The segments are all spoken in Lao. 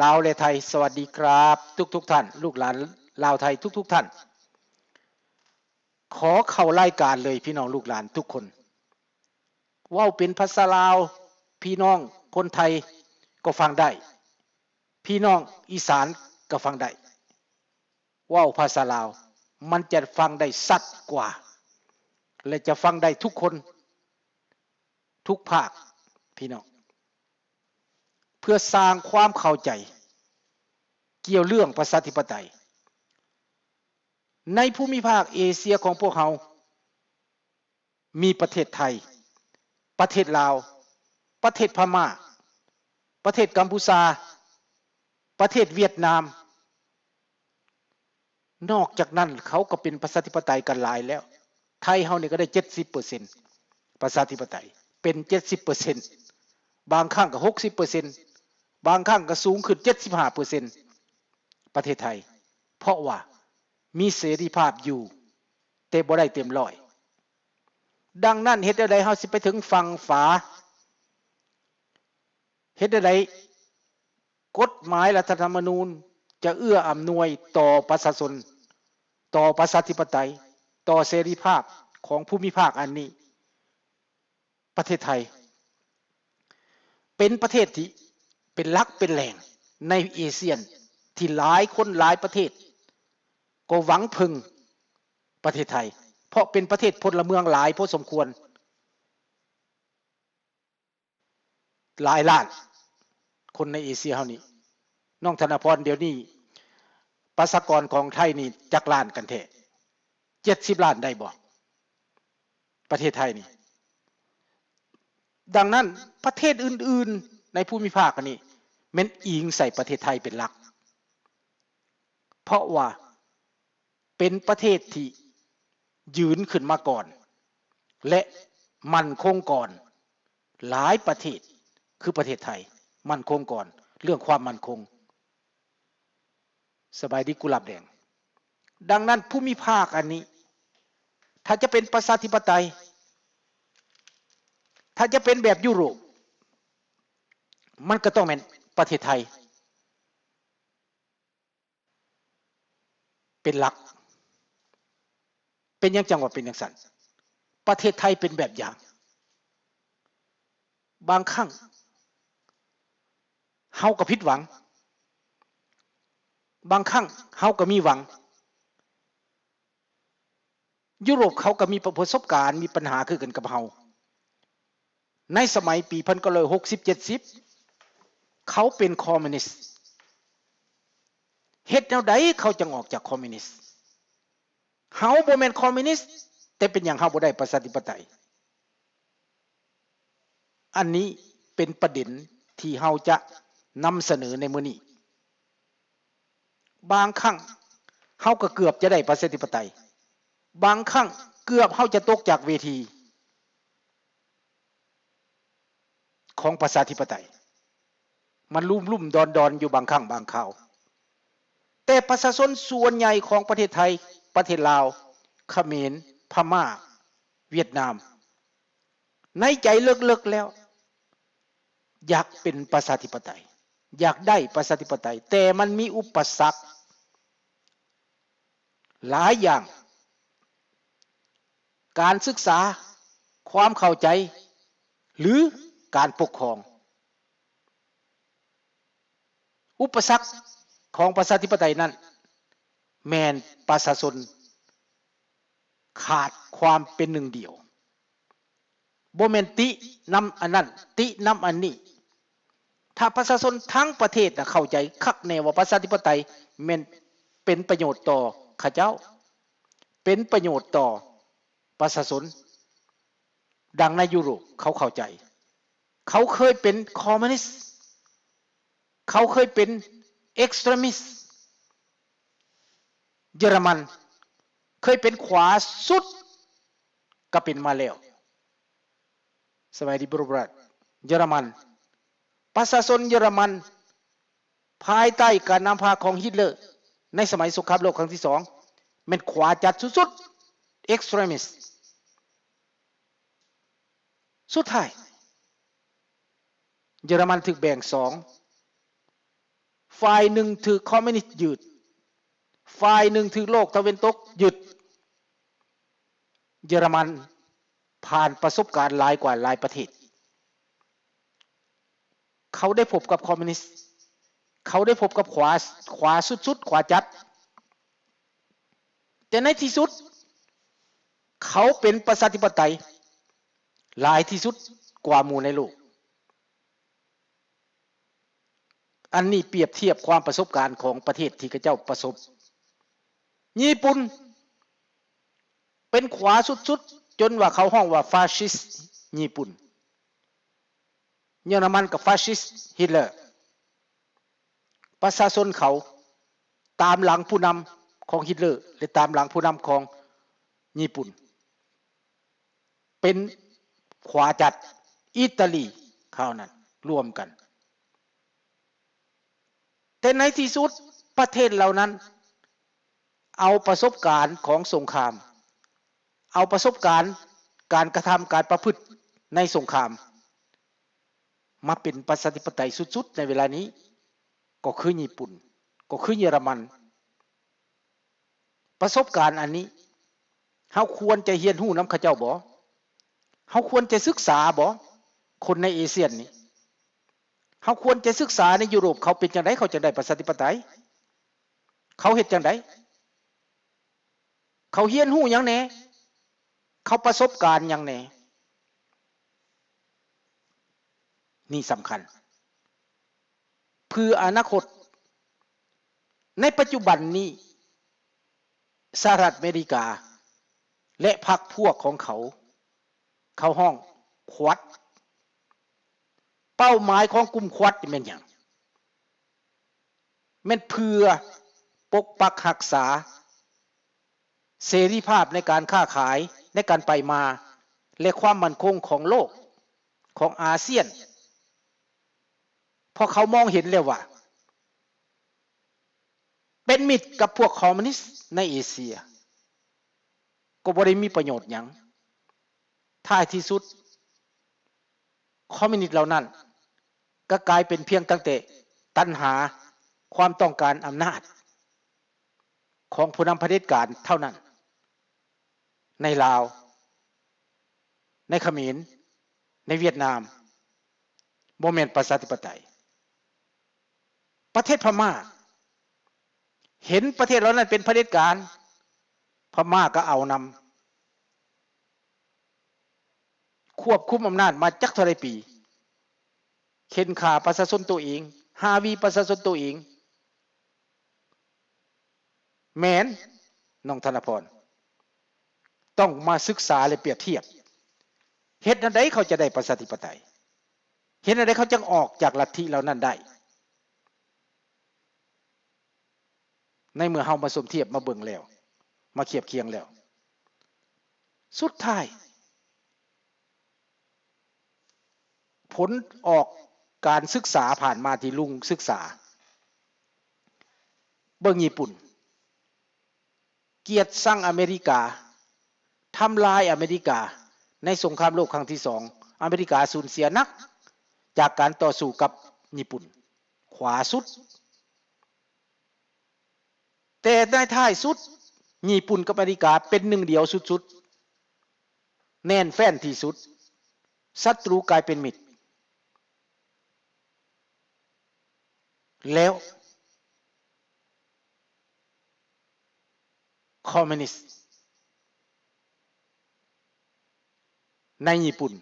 ລາວ ແລະ ໄທ. ສະຫວັດດີຄັບ ທຸກໆທ່ານ, ລູກຫຼານລາວໄທທຸກໆທ່ານ. ຂໍເຂົ້າລາຍການເລີຍ ພີ່ນ້ອງລູກຫຼານທຸກຄົນ. ເວົ້າເປັນພາສາລາວ ພີ່ນ້ອງຄົນໄທກໍຟັງໄດ້, ພີ່ນ້ອງອີສານກໍຟັງໄດ້. ເວົ້າພາສາລາວ ມັນຈະຟັງໄດ້ຊັດກວ່າ ແລະ ຈະຟັງໄດ້ທຸກຄົນ ທຸກພາກ ພີ່ນ້ອງ, ເພື່ອສ້າງຄວາມເຂົ້າໃຈກ່ຽວເລື່ອງປະຊາທິປະໄຕ ໃນພູມິພາກເອເຊຍຂອງພວກເຮົາ. ມີປະເທດໄທ, ປະເທດລາວ, ປະເທດພະມ້າ, ປະເທດກຳພູຊາ, ປະເທດຫວຽດນາມ. ນອກຈາກນັ້ນ ເຂົາກໍເປັນປະຊາທິປະໄຕກັນຫຼາຍແລ້ວ. ໄທເຮົານີ້ກໍໄດ້ເຈັດສິບເປີເຊັນ ປະຊາທິປະໄຕ ເປັນເຈັດສິບເປີເຊັນ, ບາງຄັ້ງກໍຫົກສິບເປີເຊັນ, ບາງຄັ້ງກໍສູງຂຶ້ນເຈັດສິບຫ້າເປີເຊັນ ປະເທດໄທ, ເພາະວ່າມີເສລີພາບຢູ່ ແຕ່ບໍ່ໄດ້ເຕັມຮ້ອຍ. ດັ່ງນັ້ນ ເຮັດແນວໃດເຮົາຊິໄປເຖິງຝັ່ງຝາ? ເຮັດແນວໃດກົດໝາຍລັດຖະທຳມະນູນຈະເອື້ອອຳນວຍຕໍ່ປະຊາຊົນ, ຕໍ່ປະຊາທິປະໄຕ, ຕໍ່ເສລີພາບຂອງພູມິພາກອັນນີ້? ປະເທດໄທເປັນປະເທດທີ່ເປັນຫຼັກເປັນແຫຼ່ງໃນອາຊຽນ ທີ່ຫຼາຍຄົນຫຼາຍປະເທດກໍຫວັງເພິ່ງປະເທດໄທ, ເພາະເປັນປະເທດພົນລະເມືອງຫຼາຍພໍສົມຄວນ, ຫຼາຍລ້ານຄົນໃນເອເຊຍເຮົານີ້. ນ້ອງທະນາພອນ, ດຽວນີ້ປະຊາກອນຂອງໄທນີ້ຈັກລ້ານກັນແທ້? ເຈັດສິບລ້ານໄດ້ບໍ່ ປະເທດໄທນີ້? ດັ່ງນັ້ນ ປະເທດອື່ນໆໃນພູມິພາກອັນນີ້ແມ່ນອີງໃສ່ປະເທດໄທເປັນຫຼັກ, ເພາະວ່າເປັນປະເທດທີ່ຢືນຂຶ້ນມາກ່ອນ ແລະ ໝັ້ນຄົງກ່ອນ. ຫຼາຍປະເທດ ຄືປະເທດໄທ ໝັ້ນຄົງກ່ອນ ເລື່ອງຄວາມໝັ້ນຄົງ. ສະບາຍດີກຸຫຼາບແດງ. ດັ່ງນັ້ນ ພູມິພາກອັນນີ້ ຖ້າຈະເປັນປະຊາທິປະໄຕ, ຖ້າຈະເປັນແບບຢູໂຣບ, ມັນກໍຕ້ອງແມ່ນປະເທດໄທເປັນຫຼັກ. ເປັນຫຍັງຈັ່ງວ່າເປັນຈັ່ງຊັ້ນ? ປະເທດໄທເປັນແບບຢ່າງ. ບາງຄັ້ງເຮົາກໍຜິດຫວັງ, ບາງຄັ້ງເຮົາກໍມີຫວັງ. ຢູໂຣບເຂົາກໍມີປະ ປະສົບການ ມີບັນຫາຄືກັນກັບເຮົາ. ໃນສະໄໝປີພັນເກົ້າຮ້ອຍຫົກສິບ ເຈັດສິບ ເຂົາເປັນຄອມມູນິສ, ເຮັດແນວໃດເຂົາຈຶ່ງອອກຈາກຄອມມູນິສ? ເຮົາບໍ່ແມ່ນຄອມມູນິສ, ແຕ່ເປັນຫຍັງເຮົາບໍ່ໄດ້ປະຊາທິປະໄຕ? ອັນນີ້ເປັນປະເດັນທີ່ເຮົາຈະນຳສະເໜີໃນມື້ນີ້. ບາງຄັ້ງເຮົາກໍເກືອບຈະໄດ້ປະຊາທິປະໄຕ, ບາງຄັ້ງເກືອບເຮົາຈະຕົກຈາກເວທີຂອງປະຊາທິປະໄຕ. ມັນລຸ່ມໆດອນໆຢູ່ບາງຄັ້ງບາງຄາວ. ແຕ່ປະຊາຊົນສ່ວນໃຫຍ່ຂອງປະເທດໄທ, ປະເທດລາວ, ຂະເໝນ, ພະມ້າ, ຫວຽດນາມ ໃນໃຈເລິກໆແລ້ວ ຢາກເປັນປະຊາທິປະໄຕ, ຢາກໄດ້ປະຊາທິປະໄຕ, ແຕ່ມັນມີອຸປະສັກຫຼາຍຢ່າງ, ການສຶກສາ, ຄວາມເຂົ້າໃຈ ຫຼື ການປົກຄອງ. ອຸປະສັກຂອງປະຊາທິປະໄຕນັ້ນ ແມ່ນປະຊາຊົນຂາດຄວາມເປັນໜຶ່ງດຽວ, ບໍ່ແມ່ນຕິນຳອັນນັ້ນ ຕິນຳອັນນີ້. ຖ້າປະຊາຊົນທັງປະເທດນະເຂົ້າໃຈຄັກແນ່ວ່າປະຊາທິປະໄຕແມ່ນເປັນປະໂຫຍດຕໍ່ເຂົາເຈົ້າ, ເປັນປະໂຫຍດຕໍ່ປະຊາຊົນ, ດັ່ງໃນຢູໂຣບເຂົາເຂົ້າໃຈ. ເຂົາເຄີຍເປັນຄອມມູນິສ, ເຂົາເຄີຍເປັນເອັກສະຕຣະມິສ. ເຢຍລະມັນເຄີຍເປັນຂວາສຸດ ກໍເປັນມາແລ້ວ. ສະບາຍດີ Brother. ເຢຍລະມັນ, ປະຊາຊົນເຢຍລະມັນ ພາຍໃຕ້ການນຳພາຂອງຮິດເລີ ໃນສະໄໝສົງຄາມໂລກຄັ້ງທີສອງ ແມ່ນຂວາຈັດສຸດໆ, ເອັກສະຕຣະມິສ. ສຸດທ້າຍ ເຢຍລະມັນຖືກແບ່ງສອງ, ຝ່າຍໜຶ່ງຖືກຄອມມິວນິດຍຶດ, ຝ່າຍໜຶ່ງຖືກໂລກຕາເວັນຕົກຍຶດ. ເຢຍລະມັນຜ່ານປະສົບການຫຼາຍກວ່າຫຼາຍປະເທດ. ເຂົາໄດ້ພົບກັບຄອມມິວນິດ, ເຂົາໄດ້ພົບກັບຂວາ, ຂວາສຸດໆ, ຂວາຈັດ. ແຕ່ໃນທີ່ສຸດ ເຂົາເປັນປະຊາທິປະໄຕຫຼາຍທີ່ສຸດກວ່າໝູ່ໃນໂລກ. ອັນນີ້ປຽບທຽບຄວາມປະສົບການຂອງປະເທດທີ່ເຂົາເຈົ້າປະສົບ. ຍີ່ປຸ່ນເປັນຂວາສຸດໆ ຈົນວ່າເຂົາຮ້ອງວ່າຟາຊິດຍີ່ປຸ່ນ. ເຢຍລະມັນກໍຟາຊິດຮິດເລີ. ປະຊາຊົນເຂົາຕາມຫຼັງຜູ້ນຳຂອງຮິດເລີ ແລະ ຕາມຫຼັງຜູ້ນຳຂອງຍີ່ປຸ່ນ ເປັນຂວາຈັດ. ອີຕາລີ ຄາວນັ້ນລວມກັນ. ແຕ່ໃນທີ່ສຸດ ປະເທດເຫຼົ່ານັ້ນເອົາປະສົບການຂອງສົງຄາມ, ເອົາປະສົບການການກະທຳ, ການປະພຶດໃນສົງຄາມ ມາເປັນປະຊາທິປະໄຕສຸດໆໃນເວລານີ້ ກໍຄືຍີ່ປຸ່ນ, ກໍຄືເຢຍລະມັນ. ປະສົບການອັນນີ້ ເຮົາຄວນຈະຮຽນຮູ້ນຳເຂົາເຈົ້າບໍ່? ເຮົາຄວນຈະສຶກສາບໍ່? ຄົນໃນເອຊຽນນີ້ ເຮົາຄວນຈະສຶກສາໃນຢູໂຣບ ເຂົາເປັນຈັ່ງໃດ ເຂົາຈຶ່ງໄດ້ປະຊາທິປະໄຕ? ເຂົາເຮັດຈັ່ງໃດ? ເຂົາຮຽນຮູ້ຫຍັງແດ່? ເຂົາປະສົບການຫຍັງແດ່? ນີ້ສຳຄັນ ເພື່ອອະນາຄົດ. ໃນປັດຈຸບັນນີ້ ສະຫະລັດອາເມລິກາ ແລະ ພັກພວກຂອງເຂົາ ເຂົາຮ້ອງຄວັດ. ເປົ້າໝາຍຂອງກຸ່ມຄວັດນີ້ແມ່ນຫຍັງ? ແມ່ນເພື່ອປົກປັກຮັກສາເສລີພາບໃນການຄ້າຂາຍ, ໃນການໄປມາ ແລະ ຄວາມໝັ້ນຄົງຂອງໂລກ, ຂອງອາຊຽນ. ເພາະເຂົາມອງເຫັນແລ້ວວ່າ ເປັນມິດກັບພວກຄອມມູນິດໃນເອເຊຍ ກໍບໍ່ໄດ້ມີປະໂຫຍດຫຍັງ. ທ້າຍທີ່ສຸດ ຄອມມູນິດເຫຼົ່ານັ້ນກໍກາຍເປັນພຽງຕັ້ງແຕ່ຕັນຫາ, ຄວາມຕ້ອງການອຳນາດຂອງຜູ້ນຳຜະເດັດການເທົ່ານັ້ນ ໃນລາວ, ໃນຂະເໝນ, ໃນຫວຽດນາມ, ບໍ່ແມ່ນປະຊາທິປະໄຕ. ປະເທດພະມ້າ ເຫັນປະເທດເຫຼົ່ານັ້ນເປັນຜະເດັດການ, ພະມ້າກໍເອົານຳ, ຄວບຄຸມອຳນາດມາຈັກເທົ່າໃດປີ, ເຂັ່ນຂ້າປະຊາຊົນໂຕເອງ, ຮາວີປະຊາຊົນໂຕເອງ. ແມ່ນ ນ້ອງທະນະພອນ ຕ້ອງມາສຶກສາ ແລະ ປຽບທຽບ ເຮັດແນວໃດເຂົາຈະໄດ້ປະຊາທິປະໄຕ? ເຮັດແນວໃດເຂົາຈັ່ງອອກຈາກລັດທິເຫຼົ່ານັ້ນໄດ້? ໃນເມື່ອເຮົາມາສົມທຽບມາເບິ່ງແລ້ວ ມາຄຽບຄຽງແລ້ວ ສຸດທ້າຍ ຜົນອອກການສຶກສາຜ່ານມາທີ່ລຸງສຶກສາ ເບິ່ງຍີ່ປຸ່ນ ກຽດຊັງອາເມລິກາ, ທຳລາຍອາເມລິກາ. ໃນສົງຄາມໂລກຄັ້ງທີສອງ ອາເມລິກາສູນເສຍໜັກຈາກການຕໍ່ສູ້ກັບຍີ່ປຸ່ນ ຂວາສຸດ. ແຕ່ໃນທ້າຍສຸດ ຍີ່ປຸ່ນກັບອາເມລິກາເປັນໜຶ່ງດຽວສຸດໆ, ແໜ້ນແຟ້ນທີ່ສຸດ, ສັດຕູກາຍເປັນມິດ. ແລ້ວ ຄອມມູນິດໃນຍີ່ປຸ່ນ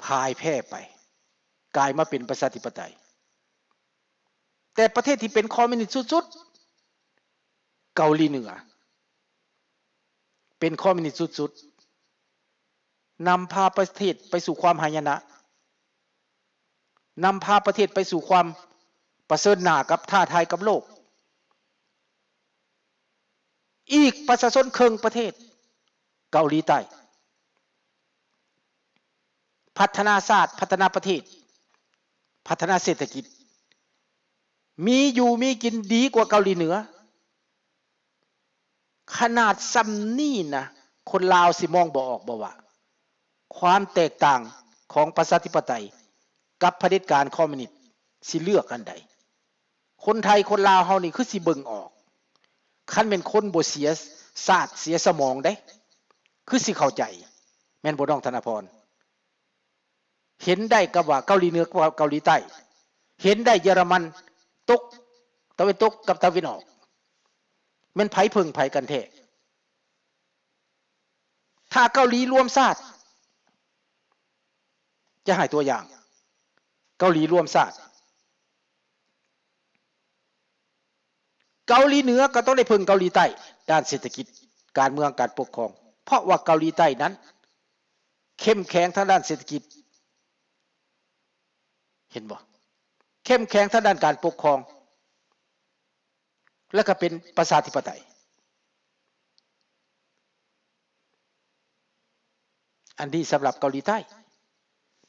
ພ່າຍແພ້ໄປ, ກາຍມາເປັນປະຊາທິປະໄຕ. ແຕ່ປະເທດທີ່ເປັນຄອມມູນິດສຸດໆ ເກົາຫຼີເໜືອ ເປັນຄອມມູນິດສຸດໆ, ນຳພາປະເທດໄປສູ່ຄວາມຫາຍະນະ, ນຳພາປະເທດໄປສູ່ຄວາມປະເຊີນໜ້າກັບ ທ້າທາຍກັບໂລກ. ອີກປະຊາຊົນເຄິ່ງປະເທດເກົາຫຼີໃຕ້ ພັດທະນາຊາດ, ພັດທະນາປະເທດ, ພັດທະນາເສດຖະກິດ, ມີຢູ່ມີກິນດີກວ່າເກົາຫຼີເໜືອ. ຂະໜາດສ່ຳນີ້ນະ ຄົນລາວຊິມອງບໍ່ອອກບໍ່ວ່າ ຄວາມແຕກຕ່າງຂອງປະຊາທິປະໄຕກັບຜະເດັດການຄອມມູນິດ ຊິເລືອກອັນໃດ? ຄົນໄທຄົນລາວເຮົານີ້ຄືຊິເບິ່ງອອກ ຄັນແມ່ນຄົນບໍ່ເສຍຊາດເສຍສະໝອງເດ້ ຄືຊິເຂົ້າໃຈ ແມ່ນບໍ່ ນ້ອງທະນະພອນ? ເຫັນໄດ້ກັບວ່າເກົາຫຼີເໜືອກັບເກົາຫຼີໃຕ້ ເຫັນໄດ້ເຢຍລະມັນຕົກ ຕາເວັນຕົກກັບຕາເວັນອອກ ແມ່ນໃຜເພິ່ງໃຜກັນແທ້? ຖ້າເກົາຫຼີລວມຊາດ ຈະໃຫ້ຕົວຢ່າງ ເກົາຫຼີລວມຊາດ ເກົາຫຼີເໜືອກໍຕ້ອງໄດ້ເພິ່ງເກົາຫຼີໃຕ້ ດ້ານເສດຖະກິດ ການເມືອງ ການປົກຄອງ ເພາະວ່າເກົາຫຼີໃຕ້ນັ້ນເຂັ້ມແຂງທາງດ້ານເສດຖະກິດ ເຫັນບໍ່? ເຂັ້ມແຂງທາງດ້ານການປົກຄອງ ແລະກໍເປັນປະຊາທິປະໄຕ. ອັນນີ້ສຳລັບເກົາຫຼີໃຕ້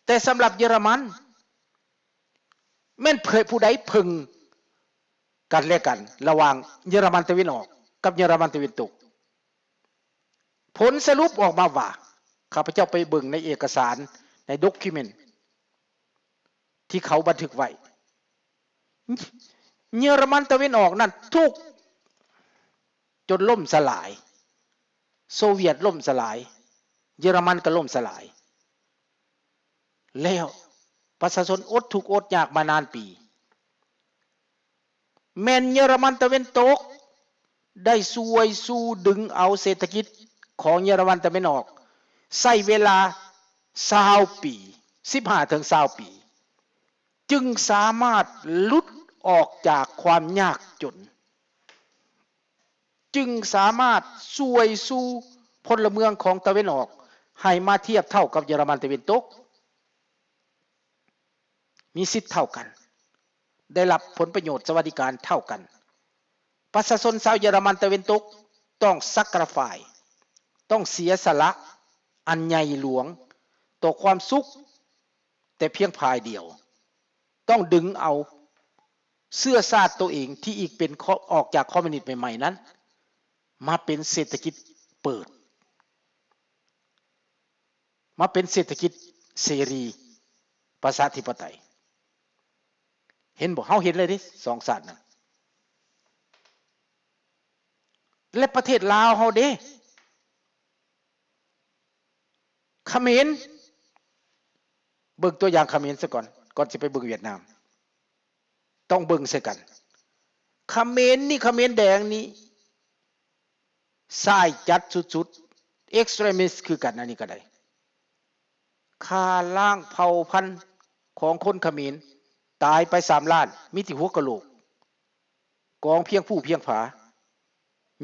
ແຕ່ສຳລັບເຢຍລະມັນ ແມ່ນເພິ່ງ ຜູ້ໃດເພິ່ງກັນແລະກັນ ລະຫວ່າງເຢຍລະມັນຕາເວັນອອກກັບເຢຍລະມັນຕາເວັນຕົກ? ຜົນສະຫຼຸບອອກມາວ່າ ຂ້າພະເຈົ້າໄປເບິ່ງໃນເອກະສານ ໃນ document ທີ່ເຂົາບັນທຶກໄວ້ ເຢຍລະມັນຕາເວັນອອກນັ້ນທຸກຈົນລົ້ມສະຫຼາຍ, ໂຊວຽດລົ້ມສະຫຼາຍ, ເຢຍລະມັນກໍລົ້ມສະຫຼາຍ ແລ້ວປະຊາຊົນອົດທຸກອົດຍາກມານານປີ. ແມ່ນເຢຍລະມັນຕາເວັນຕົກໄດ້ຊ່ວຍຊູດຶງເອົາເສດຖະກິດຂອງເຢຍລະມັນຕາເວັນອອກ ໃຊ້ເວລາຊາວປີ ສິບຫ້າເຖິງຊາວປີ ຈຶ່ງສາມາດຫຼຸດອອກຈາກຄວາມຍາກຈົນ ຈຶ່ງສາມາດຊ່ວຍຊູພົນລະເມືອງຂອງຕາເວັນອອກ ໃຫ້ມາທຽບເທົ່າກັບເຢຍລະມັນຕາເວັນຕົກ. ມີສິດເທົ່າກັນ, ໄດ້ຮັບຜົນປະໂຫຍດສະຫວັດດີການເທົ່າກັນ. ປະຊາຊົນຊາວເຢຍລະມັນຕາເວັນຕົກຕ້ອງ sacrifice ຕ້ອງເສຍສະຫຼະອັນໃຫຍ່ຫຼວງຕໍ່ຄວາມສຸກແຕ່ພຽງຝ່າຍດຽວ, ຕ້ອງດຶງເອົາເຊື້ອຊາດໂຕເອງທີ່ອີກເປັນ ອອກຈາກຄອມມິວນິດໃໝ່ໆນັ້ນ ມາເປັນເສດຖະກິດເປີດ. ມາເປັນເສດຖະກິດເສລີປະຊາທິປະໄຕ. ເຫັນບໍ່? ເຮົາເຫັນເລີຍເດ້ ສອງຊາດນັ້ນ. ແລະ ປະເທດລາວເຮົາເດ້? ຂະເໝນ, ເບິ່ງຕົວຢ່າງຂະເໝນຊະກ່ອນ, ກ່ອນຊິໄປເບິ່ງຫວຽດນາມ. ຕ້ອງເບິ່ງໃສ່ກັນ. ຂະເໝນນີ້, ຂະເໝນແດງນີ້ ຊາຍຈັດສຸດໆ, extremist ຄືກັນ, ອັນນີ້ກໍໄດ້. ຂ້າລ້າງເຜົ່າພັນຂອງຄົນຂະເໝນ, ຕາຍໄປສາມລ້ານ, ມີແຕ່ຫົວກະໂຫຼກ, ກອງພຽງພູພຽງຜາ,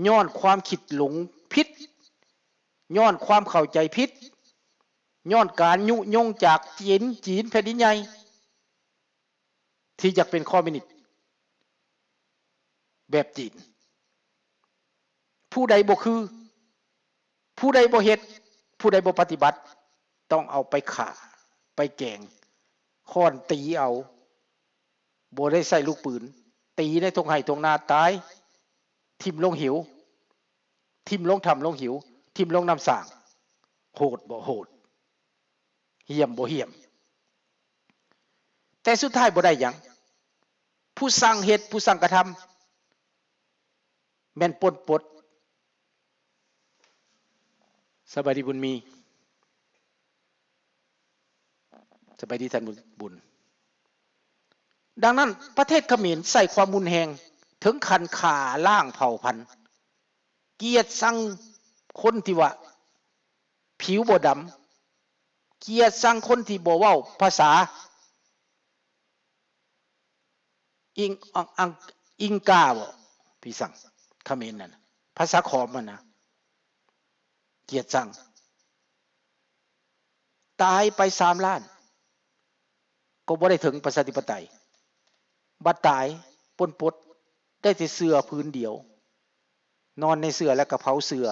ຍ້ອນຄວາມຄິດຫຼົງຜິດ, ຍ້ອນຄວາມເຂົ້າໃຈຜິດ, ຍ້ອນການຍຸຍົງຈາກຈີນ, ຈີນແຜ່ນດິນໃຫຍ່. ທີ່ຢາກເປັນຄອມມິວນິດແບບຈີນ. ຜູ້ໃດບໍ່ຄື, ຜູ້ໃດບໍ່ເຮັດ, ຜູ້ໃດບໍ່ປະຕິບັດ, ຕ້ອງເອົາໄປຂ້າ, ໄປແກງ, ຄ້ອນຕີເອົາ, ບໍ່ໄດ້ໃຊ້ລູກປືນ, ຕີໃນທົ່ງໄຮ່ທົ່ງນາຕາຍ, ຖິ້ມລົງຫິວ, ຖິ້ມລົງຖ້ຳລົງຫິວ, ຖິ້ມລົງນ້ຳສ້າງ. ໂຫດບໍ່ໂຫດ? ຫ້ຽມບໍ່ຫ້ຽມ? ແຕ່ສຸດທ້າຍບໍ່ໄດ້ຫຍັງ. ຜູ້ສັ່ງເຮັດ, ຜູ້ສັ່ງກະທຳ ແມ່ນປົນປົດ. ສະບາຍດີບຸນມີ. ສະບາຍດີທ່ານບຸນ, ບຸນ. ດັ່ງນັ້ນ ປະເທດຂະເໝນໃຊ້ຄວາມຮຸນແຮງເຖິງຂັ້ນຂ້າລ້າງເຜົ່າພັນ, ກຽດຊັງຄົນທີ່ວ່າຜິວບໍ່ດຳ, ກຽດຊັງຄົນທີ່ບໍ່ເວົ້າພາສາ ອິງ ອັງ ອັງ ອິງກາບໍ? ພີ່ສັງ ຂະເໝນນັ້ນ ພາສາຂອມຫັ້ນນະ ກຽດຊັງ. ຕາຍໄປສາມລ້ານ ກໍບໍ່ໄດ້ເຖິງປະຊາທິປະໄຕ. ບັດຕາຍ ປົນປົດ ໄດ້ແຕ່ເສື່ອຜືນດຽວ, ນອນໃນເສື່ອແລ້ວກໍເຜົາເສື່ອ,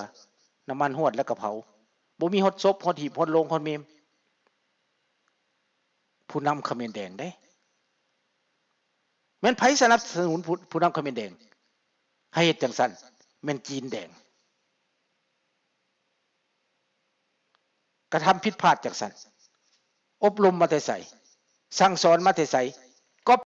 ນ້ຳມັນຮວດແລ້ວກໍເຜົາ, ບໍ່ມີຮອດສົບ, ຮອດຫີບ, ຮອດໂລງ, ຮອດເມມ. ຜູ້ນຳຂະເໝນແດງເດ້. ແມ່ນໃຜສະໜັບສະໜູນຜູ້ ຜູ້ນຳຂະເໝນແດງໃຫ້ເຮັດຈັ່ງຊັ້ນ? ແມ່ນຈີນແດງ. ກະທຳຜິດພາດຈັ່ງຊັ້ນ ອົບຮົມມາແຕ່ໃສ? ສັ່ງສອນມາແຕ່ໃສ?